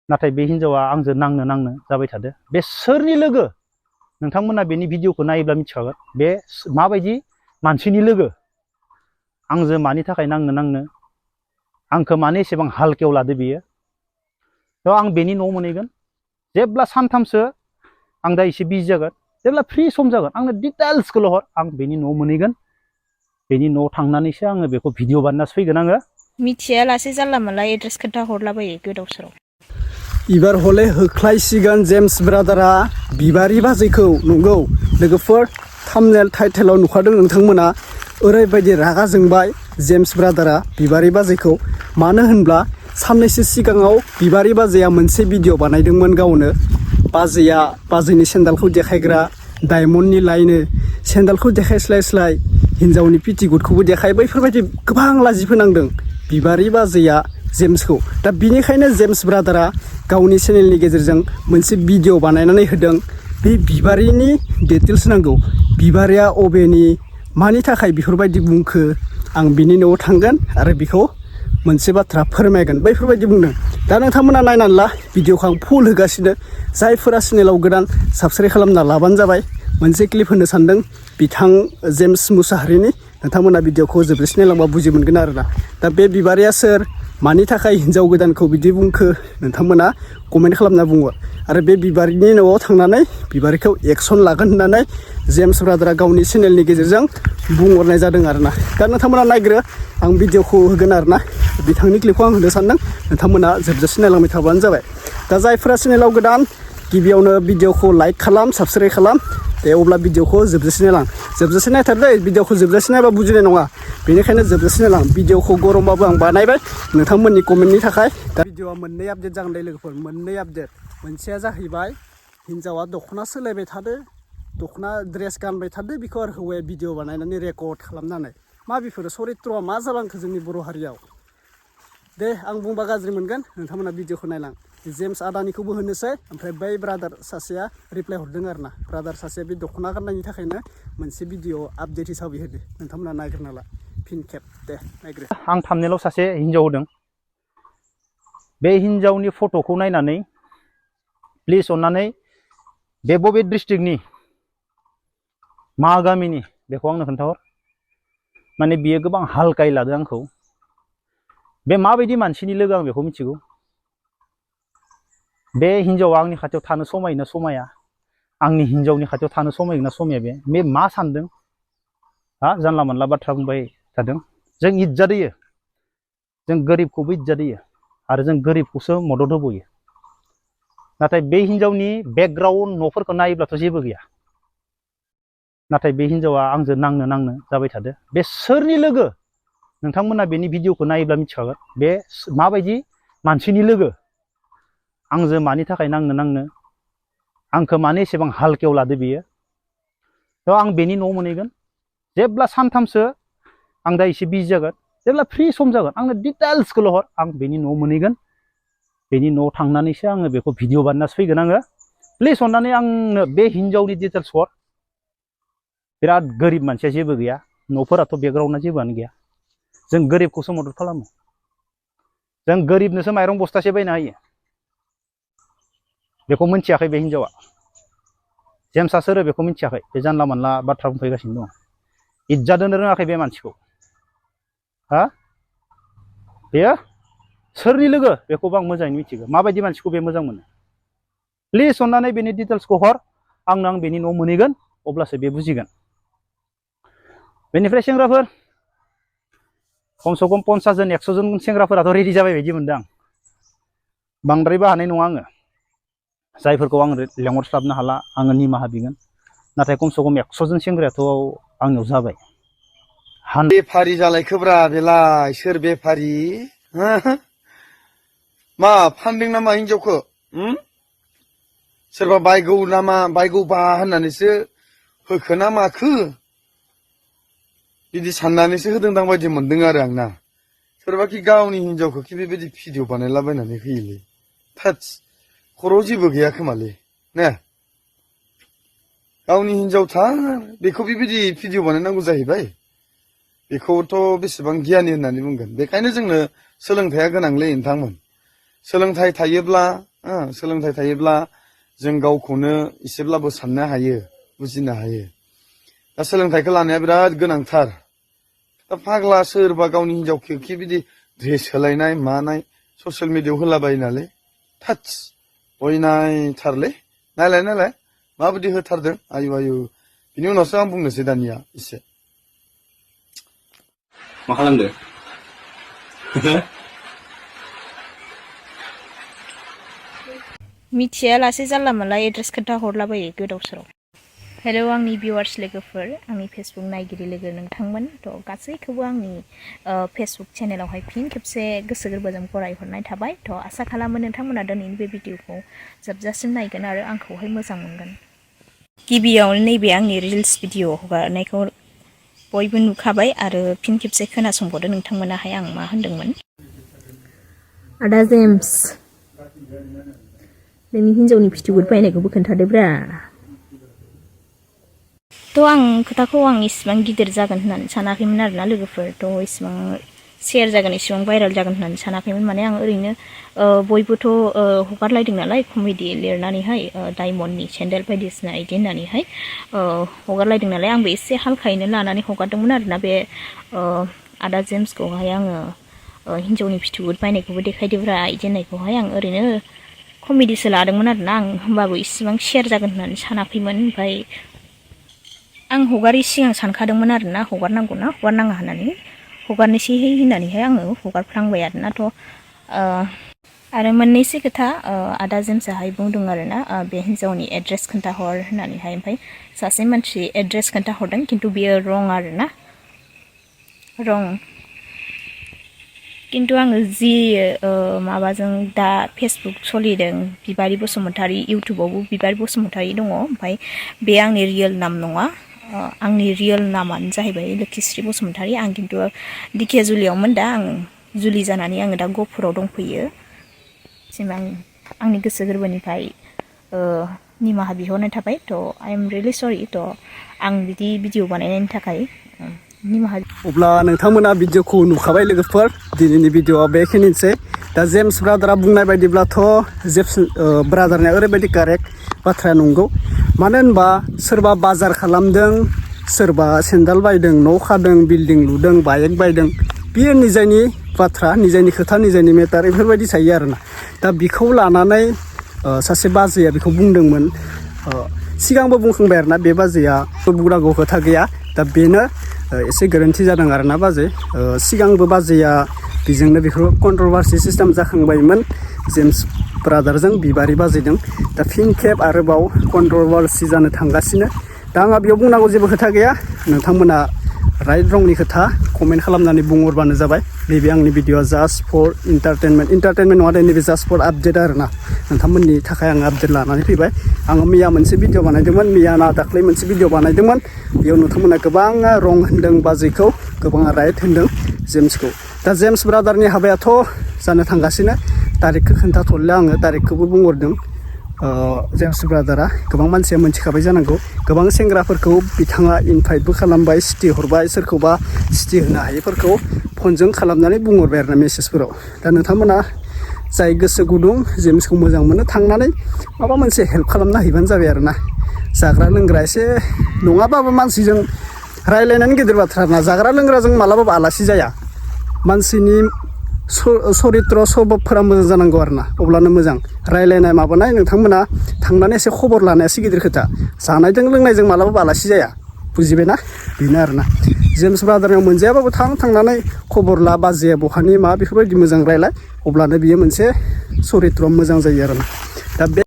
नाथाय बे हिनजावा आंजों नांनो जाबाय थादो। बे सोरनि लोगो नोंथांमोना बेनि भिडिअखौ नायोब्ला मिथिखागोन बे माबायदि मानसिनि लोगो, आंजों मानि थाखाय नांनो आंखौ मानो एसेबां हालकेव लादो बियो। थ' आं बेनि न'आव मोनहैगोन जेब्ला सानथामसो आं दा एसे बिजि जागोन, जेब्ला फ्रि सम जागोन आंनो डिटेल्सखौल' हर, आं बेनि न'आव मोनहैगोन। बेनि न'आव थांनानैसो आङो बेखौ भिडिअ बानायनासो फैगोन आङो। मिथियालासे जानला मोनला एड्रेस खोन्था हरलाबायो गोदाव सोराव। इबार हले होख्लायसिगोन जेम्स ब्रादारा बिबारि बाजैखौ। नंगौ लोगोफोर, थाम्बनेल टाइटेलाव नुखादों नोंथांमोना, ओरैबायदि रागा जोंबाय जेम्स ब्रादारा बिबारि बाजैखौ। मानो होनब्ला साननैसो सिगाङाव बिबारि बाजैया मोनसे भिडिअ बानायदोंमोन गावनो। बाजैया बाजैनि सेन्डालखौ देखायग्रा, डायमन्डनि लायनो सेन्डालखौ देखायस्लाय हिन्जावनि पिटिकुटखौबो देखाय, बैफोरबायदि गोबां लाजि फोनांदों बिबारि बाजैया जेम्सखौ। दा बिनिखायनो जेम्स ब्रादारा गावनि चेनेलनि गेजेरजों मोनसे भिडिअ बानायनानै होदों। बे बिबारिनि डिटेल्स नांगौ, बिबारिया अबेनि, मानि थाखाय बेफोरबायदि बुंखो, आं बिनि न'आव थांगोन आरो बिखौ मोनसे बाथ्रा फोरमायगोन, बैफोरबायदि बुंदों। दा नोंथांमोना नायनानै ला, भिडिअखौ आं फुल होगासिनो। जायफोरा चेनेलाव गोदान साबस्क्राइब खालामना लाबानो जाबाय। मोनसे क्लिप होनो सानदों बिथां जेम्स मुसाहारिनि, नोंथांमोना भिडिअखौ जोबजासिम नायलांबा बुजि मोनगोन आरोना। दा बे बिबारिया सोर, मानि थाखाय हिन्जाव गोदानखौ बिदि बुंखो, नोंथांमोना कमेन्ट खालामना बुङो। आरो बे बिबारिनि न'आव थांनानै बिबारिखौ एक्सन लागोन होननानै जेम्स ब्रादारा गावनि चेनेलनि गेजेरजों बुंहरनाय जादों आरोना। दा नोंथांमोना नायग्रो, आं भिडिअखौ होगोन आरोना। बिथांनि क्लिपखौ आं होनो सानदों, नोंथांमोना जोबजासिम नायलांबाय थाबानो जाबाय। दा जायफोरा चेनेलाव गोदान, गिबियावनो भिडिअखौ लाइक खालाम, साबस्क्राइब खालाम। दे अब्ला भिडिअखौ जोबजासिम नायलां, जोबजासिम नायथार दै, भिडिअखौ जोबजासिम नायबा बुजिनाय नङा, बेनिखायनो जोबजासिम नायलां। भिडिअखौ गरमबाबो आं बानायबाय नोंथांमोननि कमेन्टनि थाखाय। दा भिडिअआ मोननै आपडेट जागोन दे लोगोफोर, मोननै आपडेट। मोनसेया जाहैबाय हिन्जावा दख'ना सोलायबाय थादो, दख'ना ड्रेस गानबाय थादो, बेखौ आरो हौवाया भिडिअ बानायनानै रेकर्ड खालामनानै। मा बेफोरो सरित्रआ मा जालांखो जोंनि बर' हारियाव? दे आं बुंबा गाज्रि मोनगोन, नोंथांमोना भिडिअखौ नायलां। जेम्स आदानिखौबो होनोसै, ओमफ्राय बै ब्रादार सासेया रिप्लाय हरदों आरोना। ब्रादार सासेया बे दख'ना गाननायनि थाखायनो मोनसे भिडिअ आपडेट हिसाबै होदो, नोंथांमोना नायग्रोना ला फिन खेब। दे नायग्रो। आं थाम्बनेलाव सासे हिन्जाव होदों, बे हिन्जावनि फट'खौ नायनानै प्लिज अननानै बे बबे डिस्ट्रिक्टनि, मा गामिनि, बेखौ आंनो खोन्थाहर। माने बियो गोबां हालकायै लादों आंखौ। बे माबायदि मानसिनि लोगो आं बेखौ मिथिगौ। बे हिन्जावा आंनि खाथियाव थानो समायोना समाया, आंनि हिन्जावनि खाथियाव थानो समायोना समाया, बे मा सानदों? हा जानला मोनला बाथ्रा बुंबाय थादों। जों इज्जत होयो, जों गोरिबखौबो इज्जत होयो, आरो जों गोरिबखौसो मदद होबोयो। नाथाय बे हिन्जावनि बेकग्राउन्ड न'फोरखौ नायोब्लाथ' जेबो गैया। नाथाय बे हिन्जावा आंजों नांनो जाबाय थादो। बे सोरनि लोगो नोंथांमोना बेनि भिडिअखौ नायोब्ला मिथिखागोन बे माबायदि मानसिनि लोगो, आंजों मानि थाखाय नांनो आंखौ मानो एसेबां हालकेव लादो बियो। थ' आं बेनि न'आव मोनहैगोन जेब्ला सानथामसो आं दा एसे बिजि जागोन, जेब्ला फ्रि सम जागोन आंनो डिटेल्सखौल' हर, आं बेनि न'आव मोनहैगोन। बेनि न'आव थांनानैसो आङो बेखौ भिडिअ बानायनासो फैगोन आङो। प्लिज अननानै आंनो बे हिन्जावनि डिटेल्स हर। बिराद गोरिब मानसिया जेबो गैया, न'फोराथ' बेकग्राउन्डआ जेबोआनो गैया। जों गोरिबखौसो मदद खालामो, जों गोरिबनोसो माइरं बस्थासे बायना होयो। बेखौ मिथियाखै बे हिन्जावा, जेम्सआ सोरो बेखौ मिथियाखै। बे जानला मोनला बाथ्रा बुंफैगासिनो दङ, इज्जत होनो रोङाखै बे मानसिखौ। हा बेयो सोरनि लोगो बेखौबो आं मोजाङै मिथिगौ, माबायदि मानसिखौ बे मोजां मोनो। प्लिज अननानै बेनि डिटेल्सखौ हर, आं बेनि न'आव मोनहैगोन, अब्लासो बे बुजिगोन। बेनिफ्राय सेंग्राफोर, खमसे खम 50 जन 100 जन सेंग्राफोराथ' रेडि जाबाय बायदि मोनदों आं। बांद्रायबो हानाय नङा आङो, जायफोरखौ आं लेंहरस्लाबनो हाला आङो निमाहा बिगोन। नाथाय खमसे खम 100 जन सेंग्रायाथ' आंनियाव जाबाय। बेफारि जालायखोब्रा बेलाय, सोर बेफारि? मा फानदों नामा हिन्जावखौ? सोरबा बायगौ नामा, बायगौ बा होननानैसो होखो ना माखो? बिदि साननानैसो होदोंदां बायदि मोनदों आरो आंना। सोरबाखि गावनि हिन्जावखौ कि बेबायदि भिडिअ बानायलाबायनानै होयोलै। थोत्स, खर'आव जेबो गैया खोमालै ने। गावनि हिन्जावथार, बेखौ बेबायदि भिडिअ बानायनांगौ जाहैबाय। बेखौथ' बेसेबां गियानि होननानै बुंगोन। बेखायनो जोंनो सोलोंथाइया गोनांलै नोंथांमोन। सोलोंथाइ थायोब्ला सोलोंथाइ थायोब्ला जों गावखौनो एसेब्लाबो साननो हायो बुजिनो हायो दा सोलोंथाइखौ लानाया बिराद गोनांथार दा फाग्ला सोरबा गावनि हिनजावखौ खि बिदि ड्रेस सोलायनाय मानाय ससियेल मिडियायाव होलाबायो नालाय थाच अयनायथारलै नायलाय माबायदि होथारदों आयु आयु बिनि उनावसो आं बुंनोसै दानिया एसे मा खालामदो मिथिया लासे जानला मोनला एड्रेस खोन्था हरलाबायो गोदाव सोराव हेलौ आंनि भिउवार्स लोगोफोर आंनि फेसबुक नायगिरि लोगो नोंथांमोन थ' गासैखौबो आंनि फेसबुक चेनेलावहाय फिन खेबसे गोसो गोरबोजों बरायहरनाय थाबाय थ' आसा खालामो नोंथांमोना दिनैनि बे भिडिअखौ जोबजासिम नायगोन आरो आंखौहाय मोजां मोनगोन गिबियावनो नैबे आंनि रिल्स भिडिअ हगारनायखौ बयबो नुखाबाय आरो फिन खेबसे खोनासंबावदो नोंथांमोनाहाय आं मा होनदोंमोन आदा जेम्स नोंनि हिन्जावनि फिथिगुर बायनायखौबो खोन्थादोब्रा थ' आं खोथाखौ आं इसिबां गिदिर जागोन होननानै सानाखैमोन आरोना लोगोफोर थ' इसिबां शेयार जागोन इसिबां भाइरेल जागोन होननानै सानाखैमोन माने आं ओरैनो बयबोथ' हगारलायदों नालाय कमेडि लिरनानैहाय डायमन्डनि सेन्देल बायदिसिना इदि होननानैहाय हगारलायदों नालाय आंबो एसे हालखायैनो लानानै हगारदोंमोन आरोना बे आदा जेम्सखौहाय आङो हिन्जावनि फिथिगुर बायनायखौबो देखायदोब्रा इदि होननायखौहाय आं ओरैनो कमेडिसो लादोंमोन आरोना आं होमबाबो इसिबां शेयार जागोन होननानै सानाखैमोन ओमफ्राय आं हगारै सिगां सानखादोंमोन आरोना हगारनांगौना हगारनाङा होननानै हगारनोसै होननानैहाय आङो हगारफ्लांबाय आरोना थ' आरो मोननैसो खोथा आदा जेम्सआहाय बुंदों आरोना बे हिन्जावनि एड्रेस खोन्थाहर होननानैहाय ओमफ्राय सासे मानसि एड्रेस खोन्थाहरदों खिन्थु बियो रं आरोना रं किन्तु आङो जि माबाजों दा फेसबुक सोलिदों बिबारि बसुमतारी इउटुबावबो बिबारि बसुमतारी दङ ओमफ्राय बे आंनि रियेल नाम नङा आंनि रियेल नामानो जाहैबाय लोक्षिश्री बसुमतारी आं किन्तु दिखियाजुलियावमोन दा आं जुलि जानानै आङो दा गहपुराव दंफैयो सिम आंनि गोसो गोरबोनिफ्राय निमाहा बिहरनाय थाबाय थ' आइ एम रियेलि सरि थ' आं बिदि भिडिअ बानायनायनि थाखाय निमाहा अब्ला नोंथांमोना भिडिअखौ नुखाबाय लोगोफोर दिनैनि भिडिअआ बेखिनिसै दा जेम्स ब्रादारा बुंनाय बायदिब्लाथ' जेम्स ब्रादारनिया ओरैबायदि कारेक्ट बाथ्राया नंगौ मानो होनबा सोरबा बाजार खालामदों सोरबा सेन्देल बायदों न' खादों बिल्डिं लुदों बाइक बायदों बेयो निजायनि बाथ्रा निजायनि खोथा निजायनि मेटार बेफोरबायदि थायो आरोना दा बेखौ लानानै सासे बाजैया बेखौ बुंदोंमोन सिगांबो बुंखांबाय आरोना बे बाजैया बुंनांगौ खोथा गैया दा बेनो एसे गोरोन्थि जादों आरोना बाजै सिगांबो बाजैया बेजोंनो बेखौ कन्ट्रभार्सि सिस्टेम जाखांबायमोन जेम्स ब्रादारजों बिबारि बाजैदों दा फिन खेब आरोबाव कन्ट्रभार्सि जानो थांगासिनो दा आंहा बेयाव बुंनांगौ जेबो खोथा गैया नोंथांमोना राइट रंनि खोथा कमेन्ट खालामनानै बुंहरबानो जाबाय नैबे आंनि भिडिअआ जास्ट फर इन्टारटेनमेन्ट नङा दे नैबे जास्ट फर आपडेट आरोना नोंथांमोननि थाखाय आङो आपडेट लानानै फैबाय आङो मैया मोनसे भिडिअ बानायदोंमोन मैयाना दाख्लै मोनसे भिडिअ बानायदोंमोन बेयाव नोंथांमोना गोबाङा रं होनदों बाजैखौ गोबाङा राइट होनदों जेम्सखौ दा जेम्स ब्रादारनि हाबायाथ' जानो थांगासिनो तारिखखौ खोन्थाथ'ला आङो तारिखखौबो बुंहरदों जेम्स ब्रादारा गोबां मानसिया मोनथिखाबाय जानांगौ गोबां सेंग्राफोरखौ बिथाङा इनभाइटबो खालामबाय सिटि हरबाय सोरखौबा सिटि होनो हायैफोरखौ फनजों खालामनानै बुंहरबाय आरोना मेसेजफोराव दा नोंथांमोना जाय गोसो गुदुं जेम्सखौ मोजां मोनो थांनानै माबा मोनसे हेल्प खालामना हैबानो जाबाय आरोना जाग्रा लोंग्रा एसे नङाबाबो मानसिजों रायलायनानै गेदेर बाथ्रा ना जाग्रा लोंग्राजों मालाबाबो आलासि जाया मानसिनि सरित्र सबबफोरा मोजां जानांगौ आरोना अब्लानो मोजां रायलायनाय माबानाय नोंथांमोना थांनानै एसे खबर लानायासो गिदिर खोथा जानायजों लोंनायजों मालाबाबो आलासि जाया बुजिबायना बेनो आरोना जेम्स ब्रादारनियाव मोनजायाबाबो थांनानै खबर ला बाजैया बहानि मा बेफोरबायदि मोजां रायलाय अब्लानो बियो मोनसे सरित्र मोजां जायो आरोना दा बे